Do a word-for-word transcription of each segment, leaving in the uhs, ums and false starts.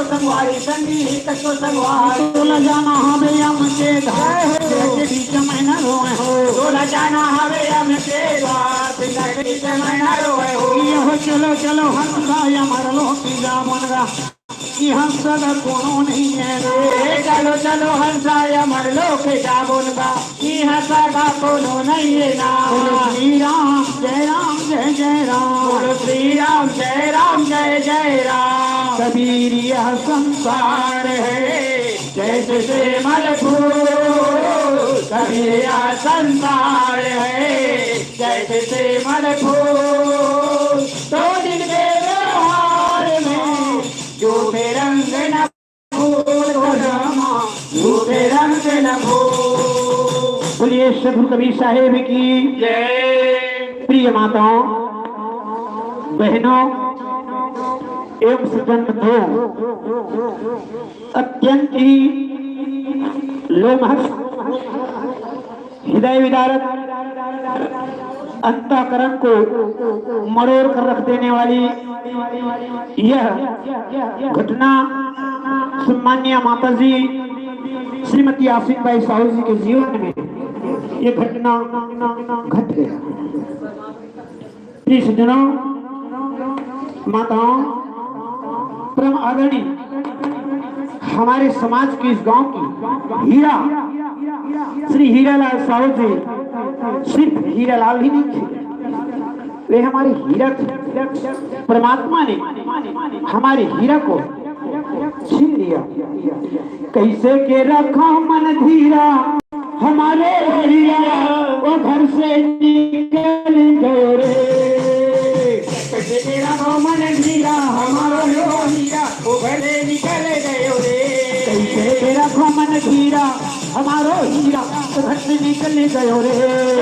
संगवारी, संगी हित को संगवारी। तोला जाना हवे यम के धार, जय हो। के बीच में न रोए हो। तोला जाना हवे यम के धार, के बीच में न रोए हो। ये हो चलो, चलो हंसा यमर लोक जावन गा। इहाँ सगा कोनो नहीं है रे। ए, चलो, चलो हंसा यमर लोक जावन गा। इहाँ सगा कोनो नहीं है ना। बोलो श्री राम, जय राम, जय जय राम। बोलो श्री राम, जय राम, जय जय राम। कबीर यह संसार है, जैसे सेमल फूल। कबीर यह संसार है, जैसे सेमल फूल। तो जिनके व्यवहार में झूठे रंग न भूल, रामा, झूठे रंग न भूल। बोलिए सदगुरु कबीर साहेब की जय। प्रिय माताओं, बहनों एवं सज्जन बंधुओं, अत्यंत ही लोमहर्ष, हृदय विदारक, अंतःकरण को मरोड़ कर रख देने वाली यह घटना सम्मान्य माता जी श्रीमती आसिफ बाई साहू जी के जीवन में ये घटना घट गया। प्रिय सज्जनों, माताओं, परम आदरणीय हमारे समाज के इस गांव की हीरा, श्री हीरालाल साहू जी सिर्फ हीरालाल ही नहीं थे, वे हमारे हीरा थे। परमात्मा ने हमारे हीरा को छीन लिया। कैसे के रखा मन धीरा, हमारे हीरा वो घर से निकल गयो रे। कैसे के रखा मन धीरा, हमारो यो हीरा वो घर से निकल गयो रे। कैसे के रखा मन धीरा, हमारो हीरा वो घर से निकल गयो रे।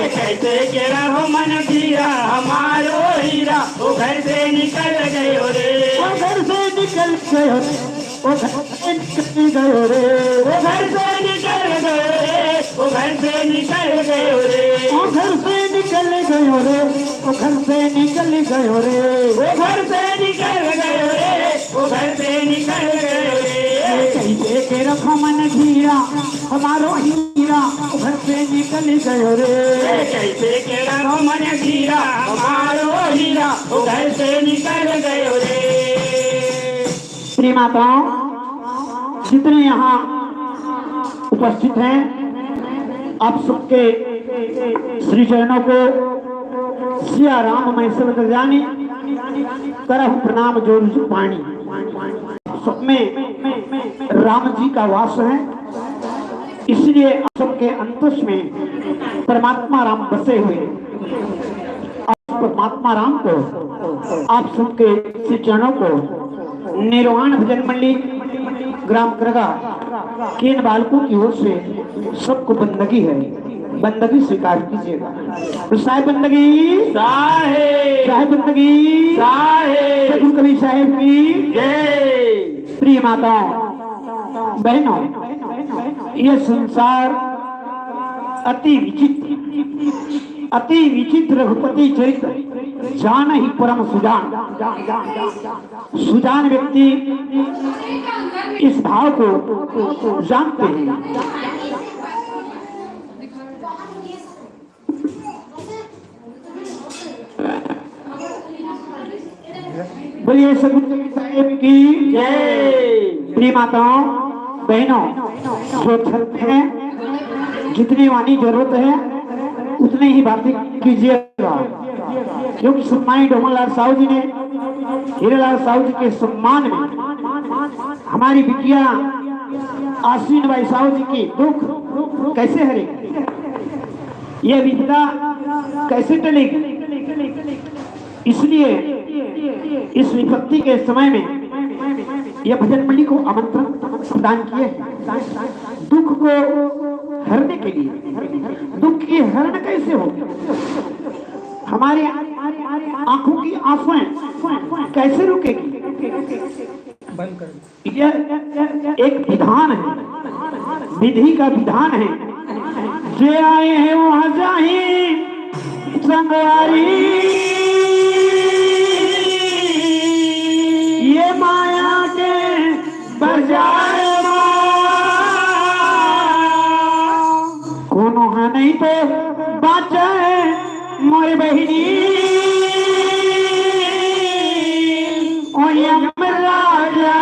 कैसे के रखा मन धीरा, हमारो हीरा वो घर से निकल गयो रे। वो घर से निकल गयो रे। वो घर से निकल गयो रे। वो घर से निकल गयो रे। वो घर से निकल गयो रे। वो घर से निकल गयो रे। वो घर से निकल गयो रे। वो घर से निकल गयो रे। वो घर से निकल गयो रे। कैसे के रखा मन धीरा, हमारो हीरा वो घर से निकल गयो रे। कैसे के रखा मन धीरा, हमारो हीरा वो घर से निकल गयो रे। श्री माताओं, जितने यहाँ उपस्थित हैं, आप सबके श्री चरणों को सिया राम मैं सब जानी, करहु प्रणाम जोर पाणी। सब में राम जी का वास है, इसलिए आप सबके अंतस में परमात्मा राम बसे हुए हैं। परमात्मा राम को, आप सबके श्री चरणों को, निर्वाण भजन मंडली ग्राम करगा के इन बालकों की ओर से सबको बंदगी है, बंदगी स्वीकार कीजिएगा। तो साहेब बंदगी, साहेब। साहेब बंदगी, साहेब। सदगुरु कबीर साहेब की जय। प्रिय माताओं, बहनों, यह संसार अति विचित्र, अति विचित्र रघुपति चरित्र, जान ही परम सुजान। सुजान व्यक्ति इस भाव को जानते हैं। बोलिए सदगुरु साहेब की जय। प्रिय माताओं, बहनों, जो छलते हैं, जितनी वाणी जरूरत है उतनी ही बातें कीजिएगा, क्योंकि सम्मानित डोमनलाल साहू जी ने हीरालाल साहू जी के सम्मान में हमारी बिटिया आश्विन बाई साहू जी की दुख कैसे हरेगी, यह विपदा कैसे टलेगी। इसलिए इस विपत्ति के समय में यह भजन मंडली को आमंत्रण प्रदान किए हैं दुख को हरने के लिए। दुख की हरण कैसे हो, हमारे आंखों की आंसुएं कैसे रुकेगी? यह एक विधान है, विधि का विधान है। जे आए हैं वहां जाही संगवारी, ये माया के जाए माँ। कोनो ह नहीं तो बाँचे मोर बहिनी, ओ यमराजा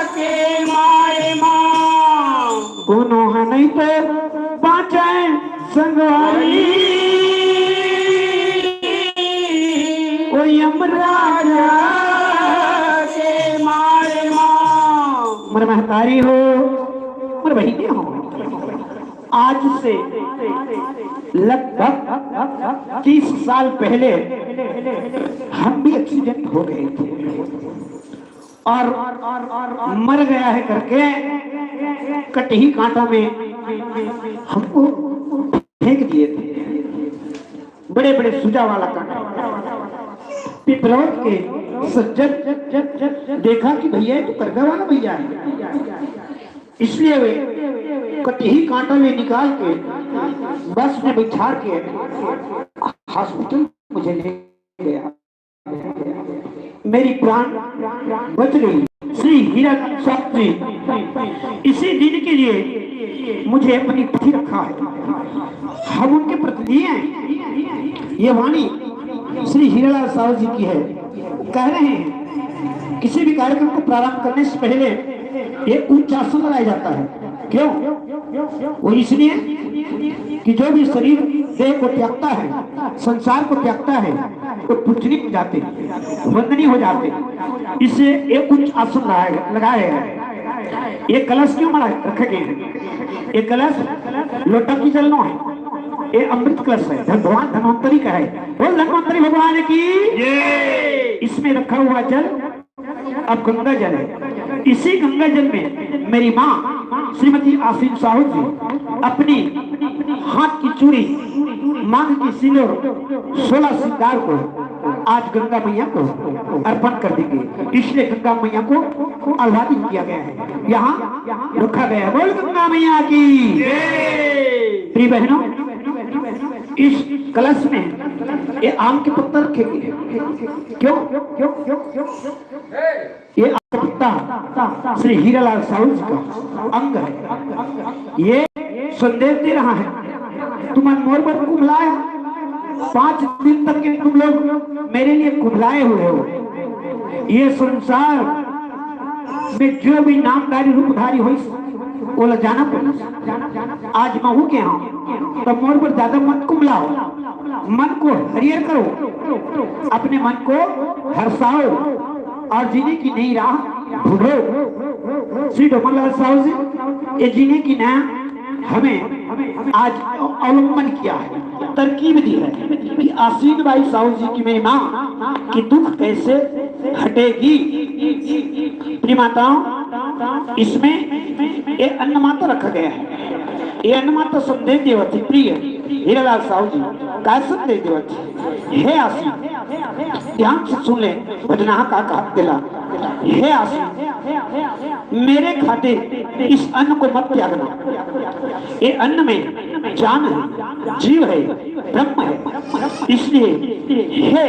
के मारे माँ। कोनो ह नहीं तो बाँचे संगवारी, ओ यमराजा के मारे माँ। मोर महतारी हो, मोर बहिनी हो, आज से लगभग तीस साल पहले हम भी एक्सीडेंट हो गए थे और मर गया है करके कटही कांटा में हमको फेंक दिए थे। बड़े बड़े सुजा वाला कांटा। पिपरौर के सज्जन देखा कि भैया, ये तो करगा वाला भैया है, इसलिए वे कटही कांटा में निकाल के बस में बैठा के हॉस्पिटल मुझे ले गया। मेरी प्राण बच गई। श्री हीरा साहब जी इसी दिन के लिए मुझे अपनी पति रखा है। हम उनके प्रतिनिधि हैं। ये वाणी श्री हीरालाल साहू जी की है। कह रहे हैं, किसी भी कार्यक्रम को प्रारंभ करने से पहले ये उच्चासन लगाया जाता है। क्यों? वो इसलिए कि जो भी शरीर देह को त्यागता है, संसार को त्यागता है, वो पूजनीय हो जाते हैं, वंदनीय हो जाते हैं। इससे एक उच्च आसन लगाए, लगाए हैं। ये कलश क्यों बना रखे गए हैं? ये कलश लोटा की जल नो है, ये अमृत कलश है, धन-, भगवान धन्वंतरी का है। बोल धन्वंतरी भगवान की। ये इसमें रखा हुआ जल अब गंगा जल है। इसी गंगा जल में मेरी माँ श्रीमती आसीन साहू जी अपनी हाथ की चूड़ी, मांग की सिंदूर, सोलह श्रृंगार को आज गंगा मैया को अर्पण कर देंगे। इसलिए गंगा मैया को आह्लादित किया गया है, यहाँ रखा गया है। बोल गंगा मैया की। प्रिय बहनों, इस कलश में ये आम के पत्ता रखेंगे। क्यों? ये आम के पत्ता श्री हीरालाल साहू जी का अंग है। ये संदेश दे रहा है, तुम मन मोर बर कुम्हलाए हो। पांच दिन तक के तुम लोग मेरे लिए कुम्हलाए हुए हो। ये संसार में जो भी नामधारी रूपधारी होइस, ओला जाना पड़िस। आज महूं के हंव, त मोर बर ज्यादा मत कुम्हलाओ, मन को हरियर करो, अपने मन को हर्षाओ और जीने की नई राह ढूंढो। श्री डोमनलाल साहू जी, ये जीने की नया हमें आज अवलंबन किया है, तरकीब दी है कि आसीन बाई साहू जी की मेरी माँ की दुख कैसे हटेगी। प्रिय माताओं, इसमें ये अन्न माता रखा गया है। ये अन्न माता संदेश देवत हे, प्रिय हीरालाल साहू जी, का संदेश देवत हे? हे आसीन, ध्यान से सुन ले, भजनहा का कहत तेला। हे आसीन, मेरे खातिर इस अन्न को मत त्यागना। ये अन्न में जान है, जीव है, ब्रह्म है। इसलिए हे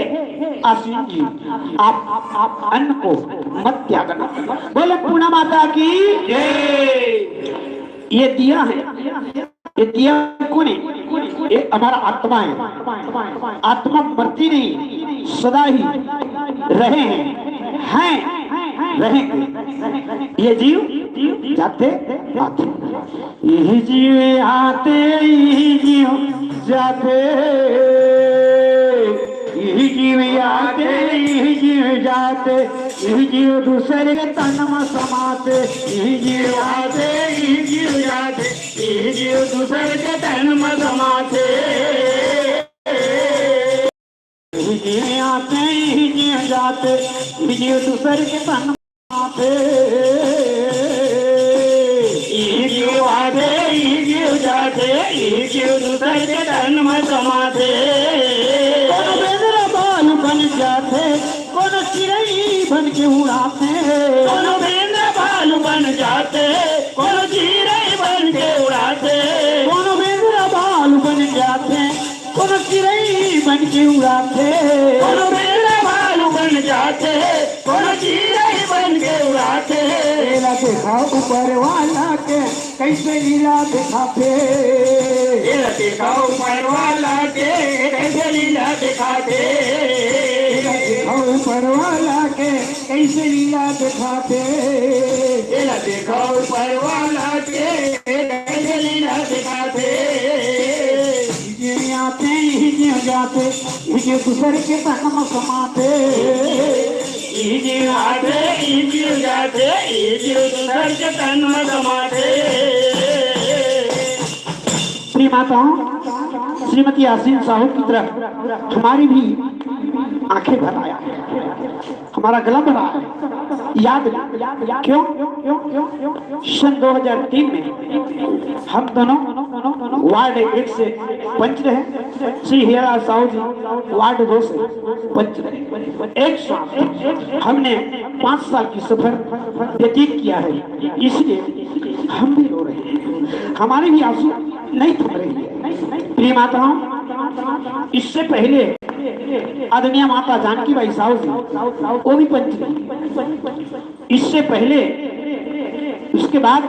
आसीन जी, आप, आप अन्न को मत त्यागना। बोले पूर्णा माता की जय। ये दिया है, ये दिया कोन हे? ये हमारा आत्मा है। आत्मा मरती नहीं, सदा ही रहे हैं, हैं, रहेंगे। ये जीव जाते आते, यही जीव आते, यही जीव जाते, यही जीव आते, यही जीव जाते, यही जीव दूसर के तन म समाते, यही जीव आते, यही जीव जाते, यही जीव दूसर के तन म समाते। यही जीव आते, यही जीव जाते, यही जीव दूसर के तन म समाते। यही जीव आते, यही जीव जाते, यही जीव दूसर के तन म समाते। कोनो बेंदरा बालू बन जाते, कोनो चिरई बन के उड़ाते। कोनो बेंदरा बालू बन जाते, कोनो चिरई बन के उड़ाते। कोनो बेंदरा बालू बन जाते, कोनो चिरई बन के उड़ाते। कोनो बेंदरा बालू बन जाते, कोनो चिरई बन के उड़ाते। देखा ऊपर वाला के कैसे लीला दिखाथे। ये देखा ऊपर वाला के कैसे लीला दिखाथे। देखा ऊपर वाला के कैसे लीला दिखाथे। ये देखा ऊपर वाला के कैसे लीला दिखाथे। ये आते ही ये जाते, ये दूसर के तन में समाते। इही जीव आथे, इही जीव जाथे, इही जीव दूसर के तन में समाथे। प्रिय माताओं, श्रीमती आसिन साहू की तरफ हमारी भी आंखें भर आया, हमारा गला भर आया। याद क्यों? सन दो हज़ार तीन में हम दोनों वार्ड एक से पंच रहे, श्री हीरालाल साहू जी वार्ड दो से पंच रहे। एक साथ हमने पांच साल की सफर व्यतीत किया है, इसलिए हम भी रो रहे हैं, हमारे भी आंसू नहीं थम रही है। प्रिय माताओं, इससे पहले आदरणीय माता जानकी बाई साहू जी, वो भी पंच रही। इससे पहले, उसके बाद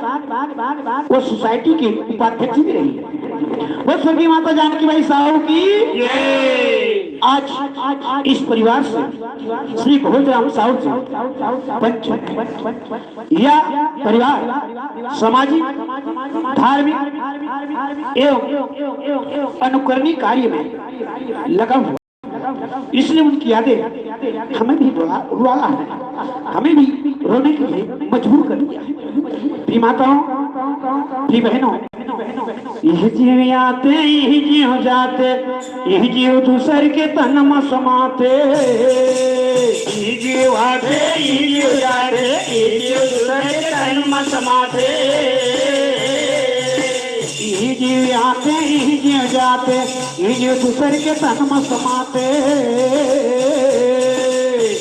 वो सोसाइटी की उपाध्यक्ष भी रही। वो स्वर्गीय माता जानकी बाई साहू की। आज इस परिवार से श्री भोजराम साहू जी पंच हैं। यह परिवार सामाजिक, धार्मिक एवं अनुकरणीय कार्य में लगा हुआ, इसलिए उनकी यादें हमें भी रुला, रुला है, हमें भी रोने के लिए मजबूर कर दिया है। प्रिय माताओं, प्रिय बहनों, इही जीव आथे, इही जीव जाथे, इही जीव दूसर के तन म समाथे। इही जीव आथे, इही जीव जाथे, इही जीव दूसर के तन म समाथे। इही जीव आथे, इही जीव जाथे, इही जीव दूसर के तन म समाथे।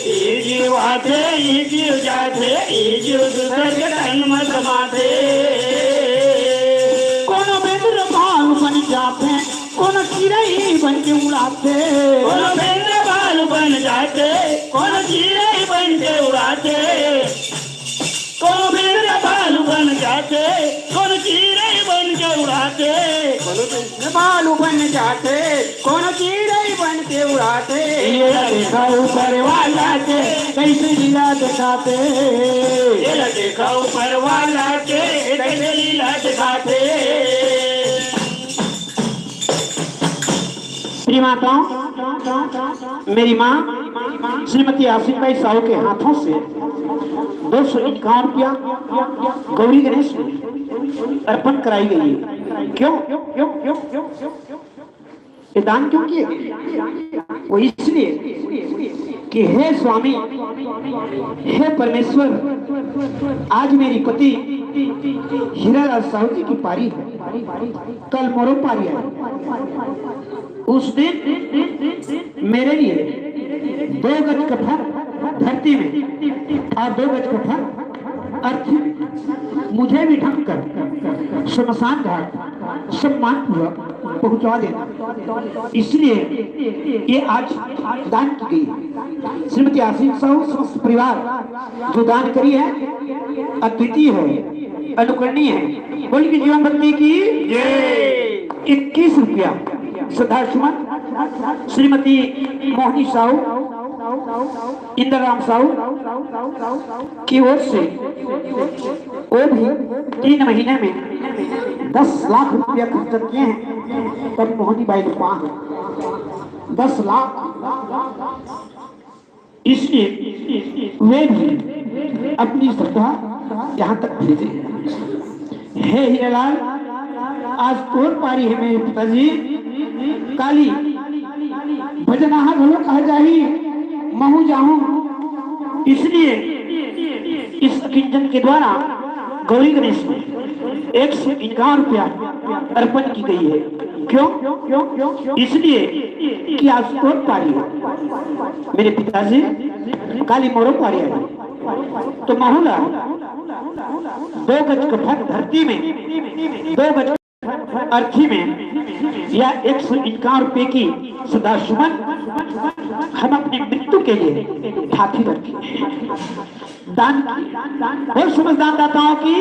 इही जीव आथे, इही जीव जाथे, इही जीव दूसर के तन म समाथे। कोनो बेंदरा भालू बन जाथे, कोनो चिरई बन के उड़ाथे। कोनो बेंदरा भालू बन जाथे, कोनो चिरई बन के उड़ाथे। कोनो बेंदरा भालू बन जाथे, कोनो चिरई बन के उड़ाथे। कोनो बेंदरा भालू बन जाथे, कोनो चिरई बन के उड़ाथे। ये देखा ऊपर वाला के कैसे लीला दिखाथे। ये देखा ऊपर वाला के कैसे लीला दिखाथे। प्रिय माताओं, मेरी माँ श्रीमती आसिन बाई साहू के हाथों से दो सौ इक्यावन रुपया गौरी गणेश में अर्पण कराई गई है। क्यों? ये दान क्यों किए? वो इसलिए कि हे स्वामी, हे परमेश्वर, आज मेरी पति हीरालाल साहू जी की पारी है, कल मोरो पारी है। उस दिन मेरे लिए दो गज कफन धरती में और दो गज कफन अर्थी में, मुझे भी ढंक कर शमशान घाट सम्मान पूर्वक पहुंचा देना। इसलिए ये आज दान की गई है। श्रीमती आसिन साहू समस्त परिवार जो दान करी है, अद्वितीय है, अनुकरणीय है। बोल के जीवन भक्ति की। इक्कीस रुपया श्रद्धा सुमन श्रीमती मोहनी साहू, इंद्र राम साहू की ओर से वो भी तीन महीने में दस लाख रुपया खर्च किए हैं, तब मोहनी बाई ने पाए हैं दस लाख। इसलिए वे भी अपनी श्रद्धा यहाँ तक भेजे। हे हीरालाल, आज तोर पारी है मेरे पिताजी, काली भजनाहा घलो कहा जाही, महू जाहूं। इसलिए इस किंजन के द्वारा गौरी गणेश में एक सौ इक्यावन रुपया अर्पण की गई है। क्यों? इसलिए कि आज तोर पारी है मेरे पिताजी, काली मोरो पारी है। तो महू ला दो गज कफन धरती में, दो गज अर्थी में या एक सौ इक्यावन रुपए की श्रद्धासुमन हम अपनी मृत्यु के लिए थाथी रखें। दान की, बोल समस्त दानदाताओं की।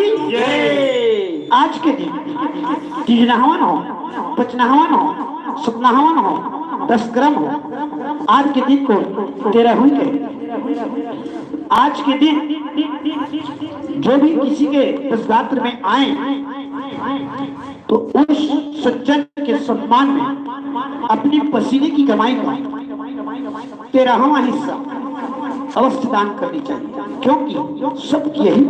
आज के दिन तीजनाहवन हो, पचनाहवन हो, सतनाहवन हो, दसकर्म हो, आज के दिन को तेरह हुई के, आज के दिन जो भी किसी के दसगात्र में आए, तो उस सज्जन के सम्मान में अपनी पसीने की कमाई का तेरहवाँ हिस्सा अवश्य दान करनी चाहिए, क्योंकि सबकी यही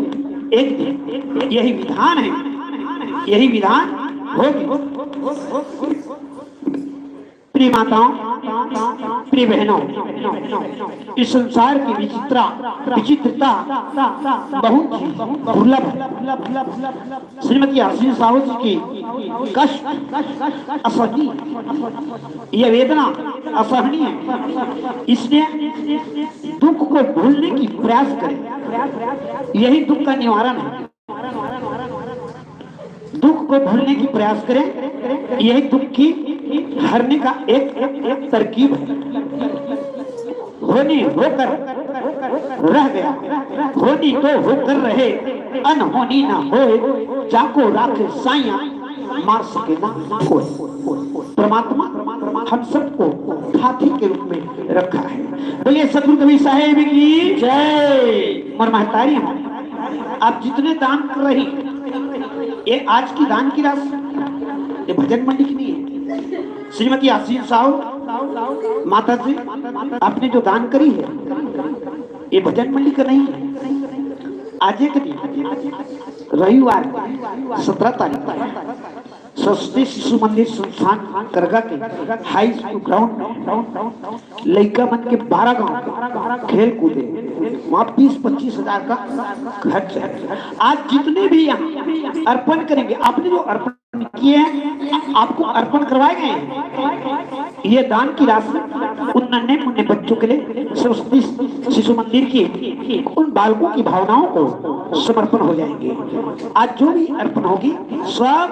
एक दिन यही विधान है, यही विधान होगी। प्रिय माताओं, प्रिय बहनों, इस संसार की विचित्रा विचित्रता बहुत ही दुर्लभ है। श्रीमती हसीन साहू जी की कष्ट असहनीय, यह वेदना असहनीय है, इसलिए दुख को भूलने की प्रयास करें, यही दुख का निवारण है। दुख को भूलने की प्रयास करें, यही दुख की हरने का एक, एक तरकीब है। होनी होकर रह गया, होनी तो होकर रहे, अनहोनी ना होए, जाको राखे साइया, मार सके ना कोई। परमात्मा हम सबको हाथी के रूप में रखा है। बोलिए सतगुरु कबीर साहेब की जय। मोर महतारी हम, आप जितने दान कर रही, ये आज की दान की राशि, ये भजन मंडली की नहीं है। श्रीमती आशीष साहू, माता जी, आपने जो दान करी है, ये भजन मंडली का नहीं है। आज एक दिन रविवार, सत्रह तारीख, सरस्वती शिशु मंदिर संस्थान करगा के हाई स्कूल ग्राउंड में लइका मन के बारह गांव के खेल कूदे, वहां बीस पच्चीस हजार का खर्च है। आज जितने भी यहाँ अर्पण करेंगे, आपने जो अर्पण किए हैं, आपको अर्पण करवाए गए हैं। ये दान की राशि उन नन्हे मुन्ने बच्चों के लिए, सरस्वती शिशु मंदिर की उन बालकों की भावनाओं को समर्पण हो जाएंगे। आज जो भी अर्पण होगी, सब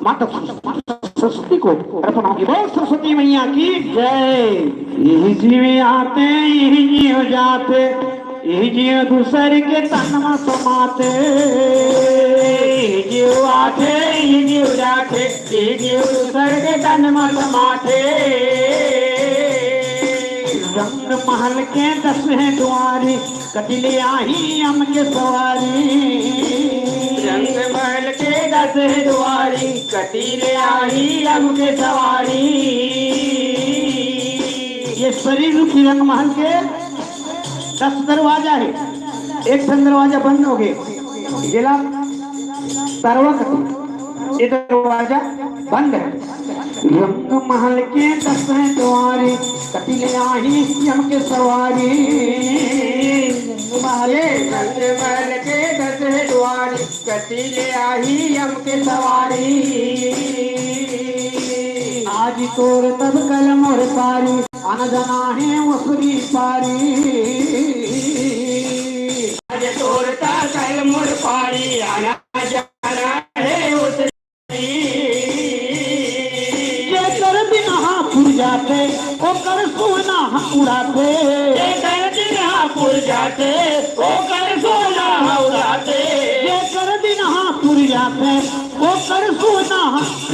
माता सरस्वती को अर्पण होगी। बोल सरस्वती मैया की जय। यही जीव आते, यही जीव जाते, यही जीव दूसर के तन में समाते। यही जीव आते, यही जीव जाते, यही जीव दूसर के तन में समाते। रंग महल के दस है दुआरी, कटी ले आही यम के सवारी। रंग महल के दस है दुआरी, कटी ले आही यम के सवारी। ये शरीर रूपी रंग महल के दस दरवाजा है, एक ठन दरवाजा बंद हो गए, जेला तरवा कथे, ये दरवाजा बंद है। रंग महल के दस है दुआरी, कटी ले आही यम के सवारी। ये रंग महल के दस है दुआरी, कटी ले आही यम के सवारी। आज तोर तब कल मोर पारी, आना जाना है उसरी पारी। आज तोर तब कल मोर पारी, आना जाना है उसरी। जेकर दिन हापुर जाथे, ओकर सोना उड़ाथे। जेकर दिन हापुर जाथे, ओकर सोना उड़ाथे। जेकर दिन हापुर जाथे, ओकर सोना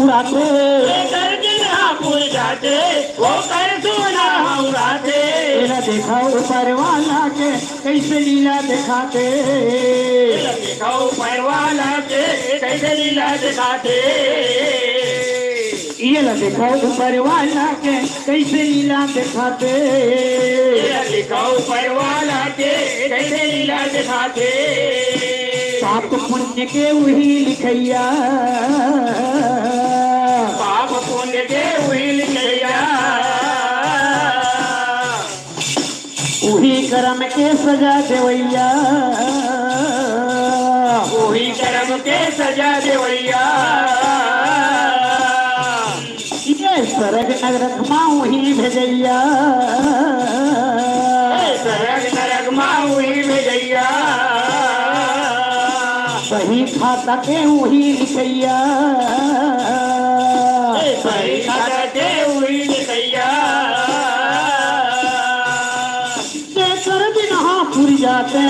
उड़ाथे। जेकर दिन हापुर जाथे, ओकर सोना उड़ाथे। एला देखा ऊपर वाला के, कैसे लीला दिखाथे। एला देखा ऊपर वाला के, कैसे लीला दिखाथे। एला देखा ऊपर वाला के, कैसे लीला दिखाथे। एला देखा ऊपर वाला के, कैसे लीला दिखाथे। पाप पुण्य के वही लिखैया। पाप पुण्य के वही लिखैया। उही करम के सजा देवैया। उही करम के सजा देवैया। ये सरग नरक मा उही भेजैया। ये सरग नरक मा उही भेजैया। बही खाता के उही लिखइया। ए, बही खाता के उही लिखइया। जेकर बिनहा पुर जाथे,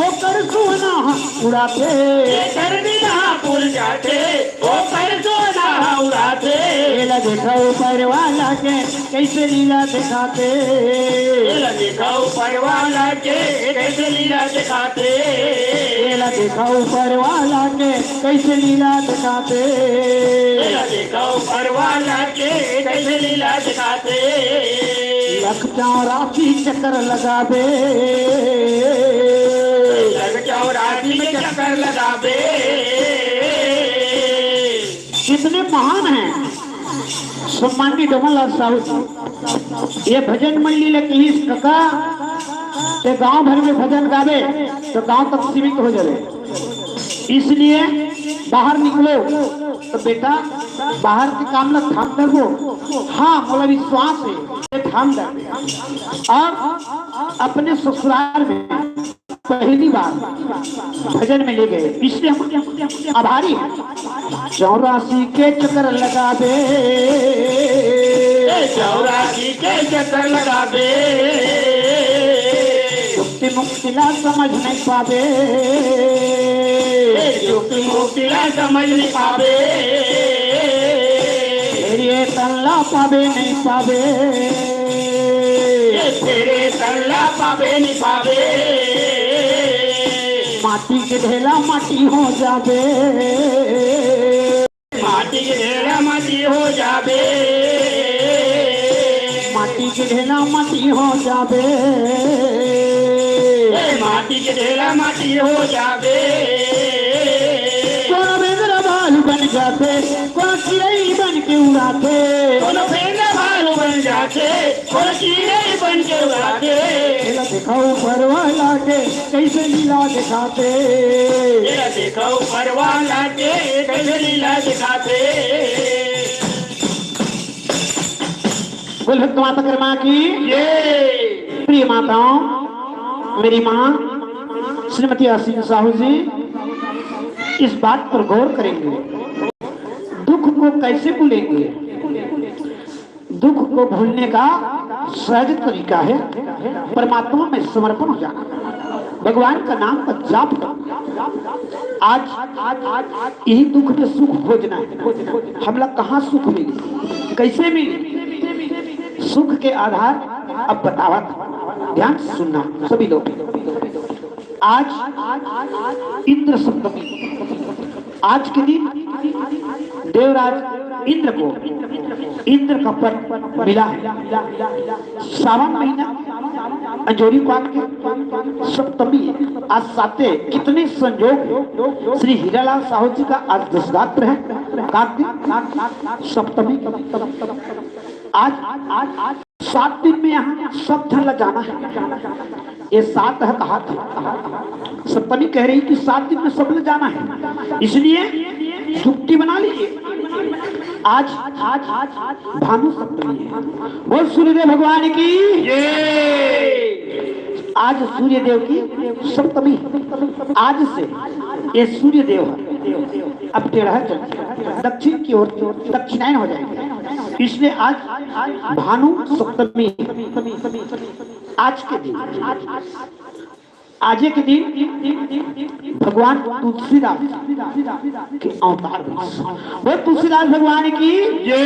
ओकर सोना हा उड़ाथे। जेकर बिनहा पुर जाथे, ओकर सोना हा उड़ाथे। एला देखा ऊपर वाला के, कइसे लीला देखाथे। एला देखा ऊपर वाला के, कइसे लीला देखाथे। एला देखा ऊपर वाला के, कइसे लीला देखाथे। एला देखा ऊपर वाला के, कइसे लीला देखाथे। लख चौरासी चक्कर लगाबे। लख चौरासी चक्कर लगाबे। कितने महान हैं। सम्माननीय डोमन लाल साहू जी, ये भजन मंडली ले कहिस, "कका, ते गांव भर में भजन गाबे, तो गांव तक सीमित हो जाबे। इसलिए बाहर निकलो।" तो बेटा, बाहर के काम ला थाम धरबो। हाँ, मोला विश्वास है, ये थाम धरबे। अब अपने ससुराल में पहली बार भजन में ले गए, इसलिए हम आभारी हैं। चौरासी के चक्कर लगाबे। ए, चौरासी के चक्कर लगाबे। जुक्ति मुक्ति ला समझ नहीं पाबे। ए, जुक्ति मुक्ति ला समझ नहीं पाबे। फेर ए तन ला पाबे नहीं पाबे। ए, फेर ए तन ला पाबे नहीं पाबे। माटी के ढेला माटी हो जाबे। माटी के ढेला माटी हो जाबे। माटी के ढेला माटी हो जाबे। ए, माटी के ढेला माटी हो जाबे। कोनो बेंदरा भालू बन जाथे, कोनो चिरई बन के उड़ाथे। कोनो बेंदरा भालू बन जाथे, कोनो चिरई बन के उड़ाथे। एला देखा ऊपर वाला के, कइसे लीला देखाथे। एला देखा ऊपर वाला के, कइसे लीला देखाथे। बोल भक्त माता कर्मा की। ये प्रिय माताओं, मेरी माँ श्रीमती आसीन साहू जी इस बात पर गौर करेंगे, दुख को कैसे भूलेंगे। दुख को भूलने का सहज तरीका है परमात्मा में समर्पण हो जाना, भगवान का नाम का जाप करना। आज, आज, आज, आज यही दुख में सुख खोजना है। हमला कहाँ सुख मिली, कैसे मिली? सुख के आधार अब बतावत, ध्यान से सुनना सभी लोग। आज इंद्र सप्तमी, आज के दिन देवराज इंद्र को इंद्र का पद मिला है। सावन महीना अंजोरी पाठ के सप्तमी, आज साते, कितने संजोग। श्री हीरालाल साहू जी का आज दशगात्र है, कातिक सप्तमी का। आज, आज, आज सात दिन में यहाँ सब झन ला जाना है। ये सात है कहा था, सप्तमी कह रही कि सात दिन में सब ला जाना है, इसलिए छुट्टी बना लीजिए। आज, आज, आज, आज भानु सप्तमी है। बोल सूर्यदेव भगवान की। आज सूर्यदेव की सप्तमी है। आज से ये सूर्यदेव है, अब टेढ़ा चल, दक्षिण की ओर दक्षिणायन हो जाएंगे, इसलिए आज भानु सप्तमी है। आज के दिन, आज के दिन भगवान तुलसीदास के अवतार हुए। बोल तुलसीदास भगवान की। ये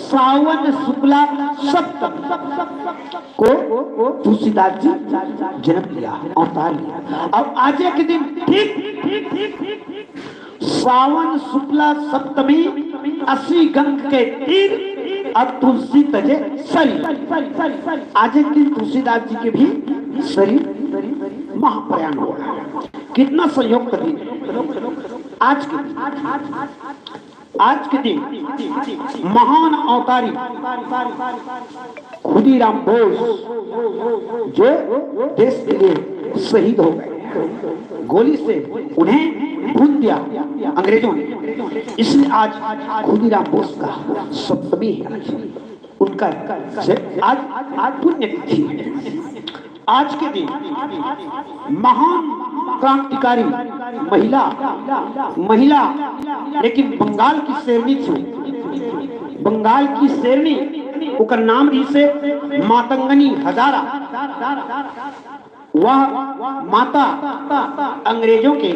सावन शुक्ला सप्तमी को तुलसीदास जी जन्म लिया, अवतार लिया। और आज के दिन ठीक सावन शुक्ला सप्तमी, असी गंग के तीर, अब तुलसी तजे सरी। आज के दिन तुलसीदास जी के भी सरी महाप्रयाण हो रहा है। कितना संयोग का दिन। आज के दिन, आज के दिन महान अवतारी खुदीराम बोस, जो देश के लिए शहीद हो गए, गोली से उन्हें भून दिया अंग्रेजों ने, इसलिए आज खुदीराम बोस का सप्तमी है। आज उनका से आज, आज पुण्यतिथि है। आज के दिन महान क्रांतिकारी महिला, महिला, लेकिन बंगाल की शेरनी थी, बंगाल की शेरनी, ओकर नाम रहिसे मातंगनी हजारा। वह माता अंग्रेजों के,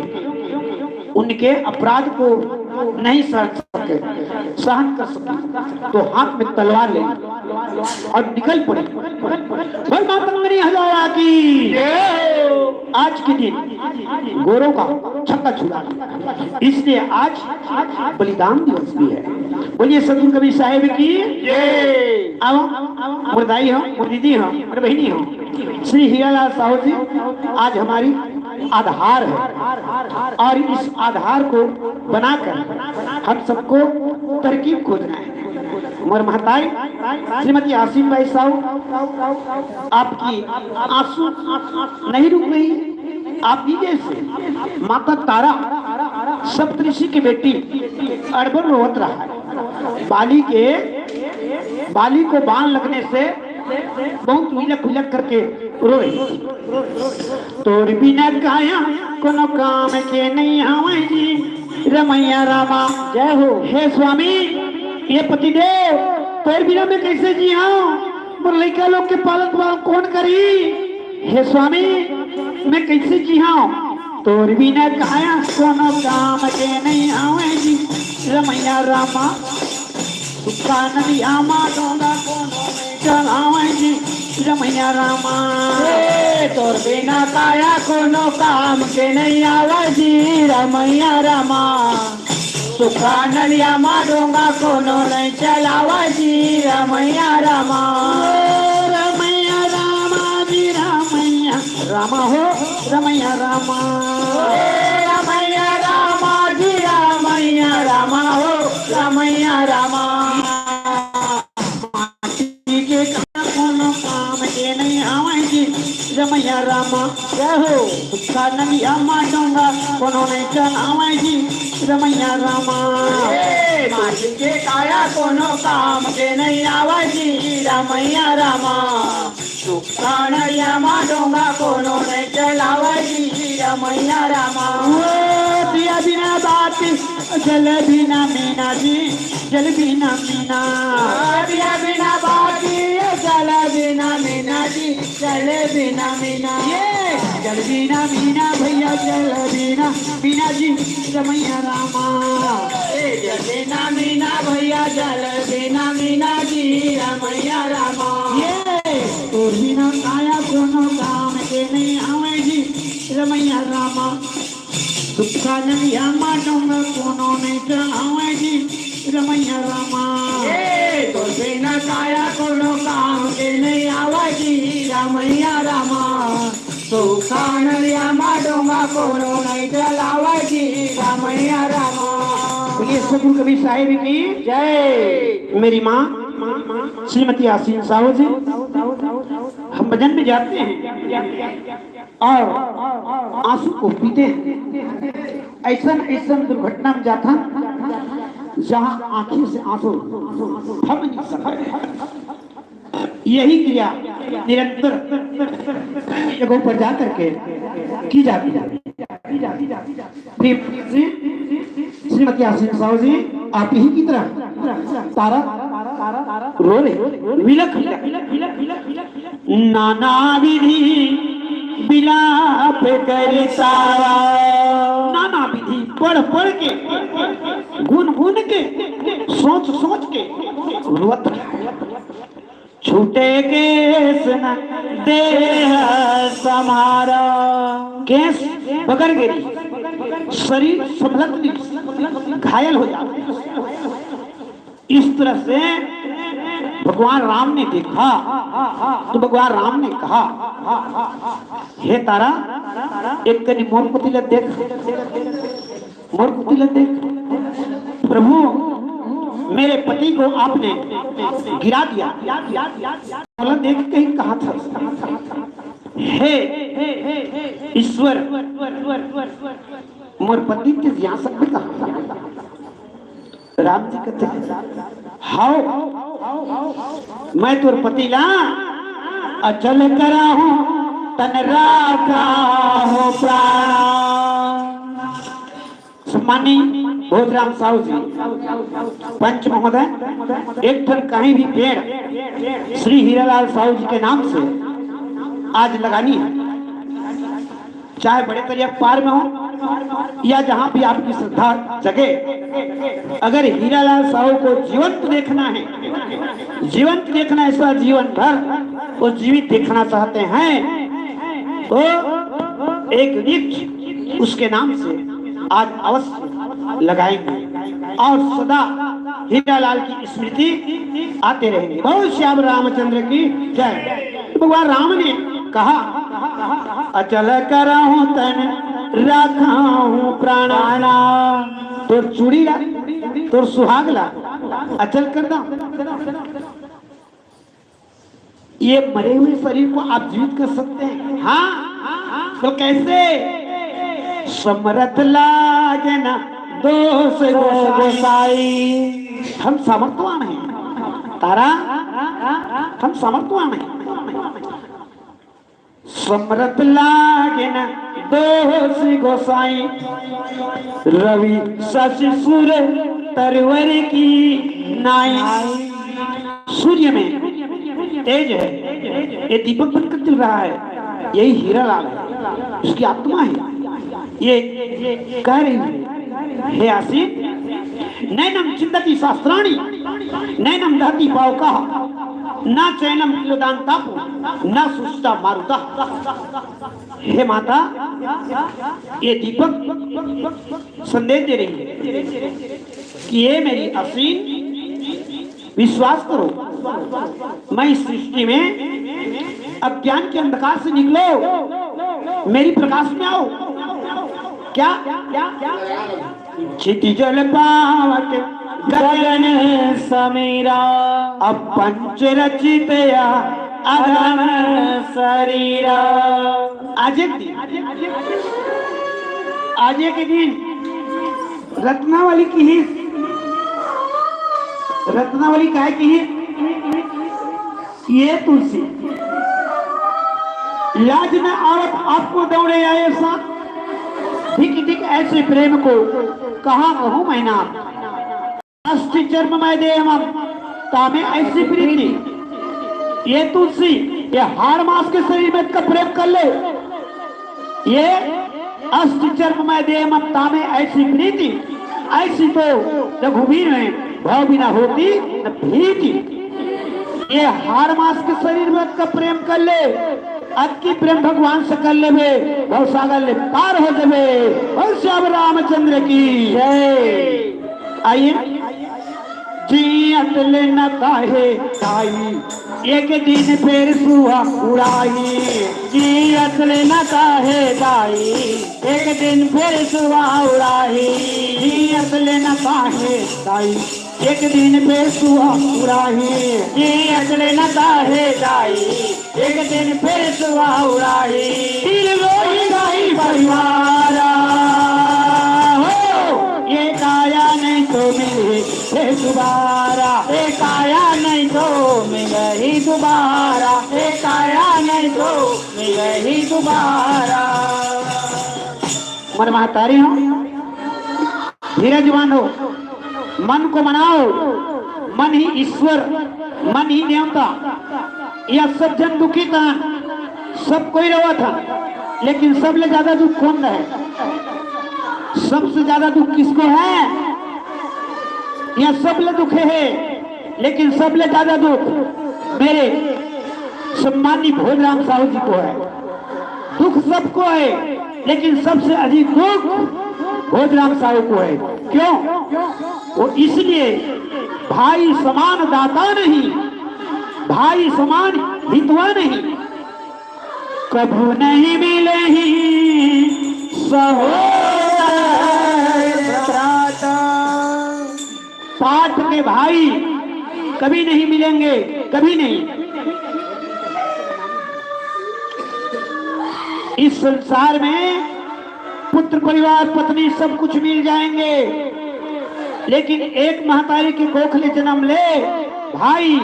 उनके अपराध को नहीं सहन सके, सहन कर सके, तो हाथ में तलवार ले और निकल पड़ी। बोल मातंगनी हजारा की। आज के दिन गोरों का छक्का छुड़ा, इसलिए आज बलिदान दिवस भी है। बोलिए सतगुरु कबीर साहेब की। आओ, मोर दाई हो, मोर दीदी हो, मोर बहिनी हो, श्री हीरालाल साहू जी आज हमारी आधार है और इस आधार को बनाकर हम सबको तरक्की खोजना है। मोर महतारी श्रीमती आसिम बाई साहू, आपकी आंसू नहीं रुक रही। आप ही जैसे माता तारा सप्तऋषि की बेटी अड़बड़ रोवत रहा है। बाली के, बाली को बाण लगने से बहुत विलख विलख करके रोए। तोर बिना काया कोनो काम के नहीं आवे जी, रमैया रामा। जय हो। हे स्वामी, ये पतिदेव, तोर बिना मैं कैसे जिहां? मोर लइका लोग के पालन पोषण कौन करी? हे स्वामी, मैं कैसे जिहां? तोर बिना काया कोनो काम के नहीं आवे जी, रमैया रामा। सुखानंद यामा डोंगा कोनो नहीं चलावे जी, रमैया रामा। ए, तोर बिना काया कोनो काम के नहीं आवे जी, रमैया रामा। सुखानंद यामा डोंगा कोनो नहीं चलावे जी, रमैया रामा। ओ, रमैया रामा जी, रमैया रामा हो, रमैया रामा। ए, रमैया रामा जी, रमैया रामा हो, रमैया रामा। माटी के काया कोनो काम के नहीं आवे जी, रमैया रामा। जय हो। सुखानंद यामा डोंगा कोनो नहीं चलावे जी, रमैया रामा। ए, माटी के काया कोनो काम के नहीं आवे जी, रमैया रामा। सुखानंद यामा डोंगा कोनो नहीं चलावे जी, रमैया रामा। ओ, दिया बिना बाती, जल बिना मीना जी, जल बिना मीना। दिया बिना बाती, जल बिना मीना जी, जल बिना मीना। ये जल बिना मीना भैया, जल बिना मीना जी, रमैया रामा। ए, जल बिना मीना भैया, जल बिना मीना जी, रमैया रामा। ये तोर बिना काया कोनो काम के नहीं आवे जी, रमैया रामा। सुखानंद यामा डोंगा कोनो नहीं चलावे जी, रमैया रामा। ए, तोर बिना काया कोनो काम के नहीं आवे जी, रमैया रामा। सुखानंद यामा डोंगा कोनो नहीं चलावे जी, रमैया रामा। बोलिए सतगुरु कबीर साहेब की जय। मेरी माँ श्रीमती आसीन साहू जी, हम भजन में जाते हैं और आंसू को पीते हैं। ऐसन ऐसन दुर्घटना में जाता, जहां आंखी से आंसू थम नहीं सकते। यही क्रिया निरंतर जगहों पर जा करके की जाती है। श्री, श्री, श्रीमती आसीन साहू जी, आप ही की तरह तारा रो रहे, विलख, विलख, विलख, विलख, विलख, नाना विधि विलाप करता। नाना विधि पढ़ पढ़ के, गुन गुन के, सोच सोच के रोत रहा। छूटे केस न देह समारा। केस बगर गे, शरीर संभलत नहीं, घायल हो जाता। इस तरह से भगवान राम ने देखा तो भगवान राम ने कहा, हे तारा, एक कनी मोर कोति ल देख, मोर कोति ल देख। प्रभु, मेरे पति को आपने गिरा दिया। मोला देख के ही कहा था, हे ईश्वर, मोर पति के जिया सकबे कहा। राम जी कहते, हाव, मैं तोर पति ला अचल कराहूं, तन राखा हो प्राण। माननीय भोजराम साहू जी, पंच महोदय, एक ठन कहीं भी पेड़ श्री हीरालाल साहू जी के नाम से आज लगानी है, चाहे बड़े तरिया पार में हो या जहां भी आपकी श्रद्धा जगे। अगर हीरालाल साहू को जीवंत देखना है, जीवंत देखना है, ऐसा जीवन भर वो जीवित देखना चाहते हैं, तो एक वृक्ष उसके नाम से आज अवश्य लगाएंगे और सदा हीरालाल की स्मृति आते रहेंगे। बोल श्याम रामचंद्र की जय। भगवान राम ने कहा, "अचल करहूं तन राखहूं प्राणा।" तोर चूड़ी ला, तोर सुहाग ला अचल कर दा। ये मरे हुए शरीर को आप जीवित कर सकते हैं? हाँ। तो कैसे? समरथ लागे ना दोष गोसाई। हम समर्थवान हैं तारा, हम समर्थवान हैं। समरथ लागे ना दोष गोसाई, रवि शशि सूर्य तरवर की नाई। सूर्य में तेज है, ये दीपक बनकर जल रहा है, यही हीरालाल है, उसकी आत्मा है। ये कह रही है, "हे आसीन, नैनम छिन्दति शास्त्राणि, नैनम दहति पावकः, न चैनम क्रियतां तपो, न शुचिता मारुतः।" हे माता, ये दीपक संदेश दे रही है कि ये मेरी आसीन, विश्वास करो, मैं इस सृष्टि में अज्ञान के अंधकार से निकलो, मेरी प्रकाश में आओ। क्या? क्षिति जल पावक गगन समीरा, अब पंच रचित या अगम शरीरा। आज एक दिन, आज एक दिन रत्नावली किहिस, रत्नावली काय किहिस, "ये तुलसी, लाज न आवत आपको दौड़े आए साथ, धिक धिक ऐसे प्रेम को, कहाँ कहूँ मैं नाथ। अष्ट जन्म मैं देहम, तामे ऐसी प्रीति।" ये तुलसी, ये हाड़ मांस के शरीर में का प्रेम कर ले, ये अष्ट जन्म मैं देहम, तामे ऐसी प्रीति, ऐसी तो रघुवीर में भव बिना होती न भीति। ये हाड़ मांस के शरीर में का प्रेम कर ले, अतकी प्रेम भगवान से कर लेबे, भवसागर ले पार हो जाबे। बोल श्याम रामचंद्र की जय। आइए, जियत ले न काहे ताई, एक दिन फेर सुआ उड़ाही। जियत ले न काहे ताई, एक दिन फेर सुआ उड़ाही। जियत ले न काहे ताई, एक दिन फेर सुआ उड़ाही। जियत ले न काहे ताई, एक दिन फेर सुआ उड़ाही। दिल रोई गाई परिवारा हो, ये काया नहीं तो मिले हे दोबारा। ये काया नहीं तो मिले ही दोबारा। ये काया नहीं तो मिले ही दोबारा। मन महतारी हो, धीरज बांधो, मन को मनाओ। मन ही ईश्वर, मन ही देवता। यह सब जन दुखी था, सब कोई रोवत था, लेकिन सबले ज्यादा दुख कौन है? सबसे ज्यादा दुख किसको है? यह सबले दुख है, लेकिन सबले ज्यादा दुख मेरे सम्मानित भोजराम साहू जी को है। दुख सबको है, लेकिन सबसे अधिक दुख भोजराम साहू को है। क्यों? वो इसलिए, भाई समान दाता नहीं, भाई समान हितवा नहीं, कभू नहीं मिले ही सहोदर भ्राता। पाठ के भाई कभी नहीं मिलेंगे, कभी नहीं। इस संसार में पुत्र, परिवार, पत्नी, सब कुछ मिल जाएंगे, लेकिन एक महतारी के कोख ले जन्म ले भाई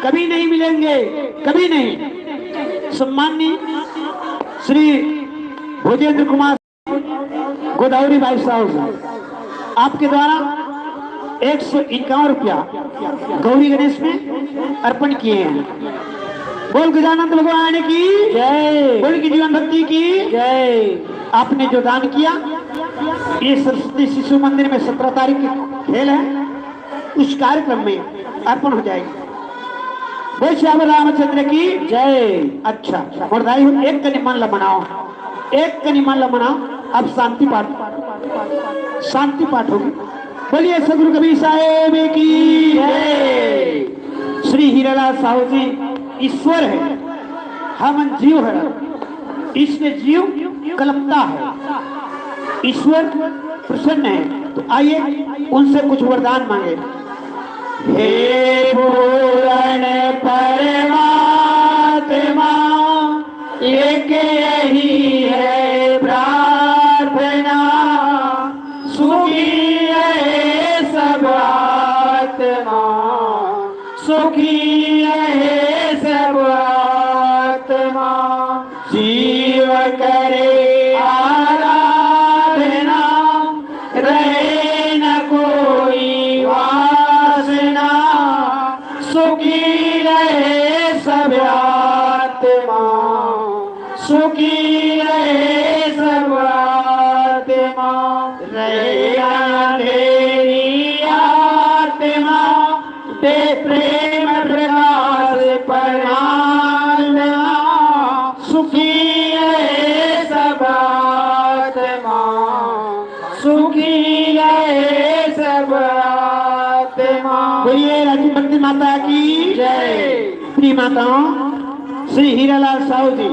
कभी नहीं मिलेंगे, कभी नहीं। सम्माननीय श्री भोजेंद्र कुमार गोदावरी बाई साहू जी, आपके द्वारा एक सौ इक्यावन रुपया गौरी गणेश में अर्पण किए हैं। बोल गजानंद भगवान की जय। बोल की जीवन भक्ति की जय। आपने जो दान किया, ये सरस्वती शिशु मंदिर में सत्रह तारीख की खेल है, उस कार्यक्रम में अर्पण हो जाएगी। बोल श्याम रामचंद्र की जय। अच्छा, मोर दाई हो, एक कनी मन ला मनाओ, एक कनी मन ला मनाओ। अब शांति पाठ, शांति पाठ होगी। बोलिए सदगुरु कबीर साहेब की जय। श्री हीरालाल साहू जी ईश्वर है, हमन जीव है, इसलिए जीव कलपता है। ईश्वर प्रसन्न है, तो आइए उनसे कुछ वरदान मांगे। हे पूर्ण परमात्मा, एक यही है प्रार्थना, सुखी रहे सब आत्मा, सुखी रहे सब आत्मा। जीव करे आराधना, रहे न कोई वासना, सुखी रहे सब आत्मा, सुखी रहे सब आत्मा। रहे अंधेरी आत्मा, दे प्रेम प्रकाश परमात्मा, सुखी रहे सब आत्मा, सुखी रहे सब आत्मा। बोलिए राजीव भक्ति माता की जय। प्रिय माताओं, श्री हीरालाल साहू जी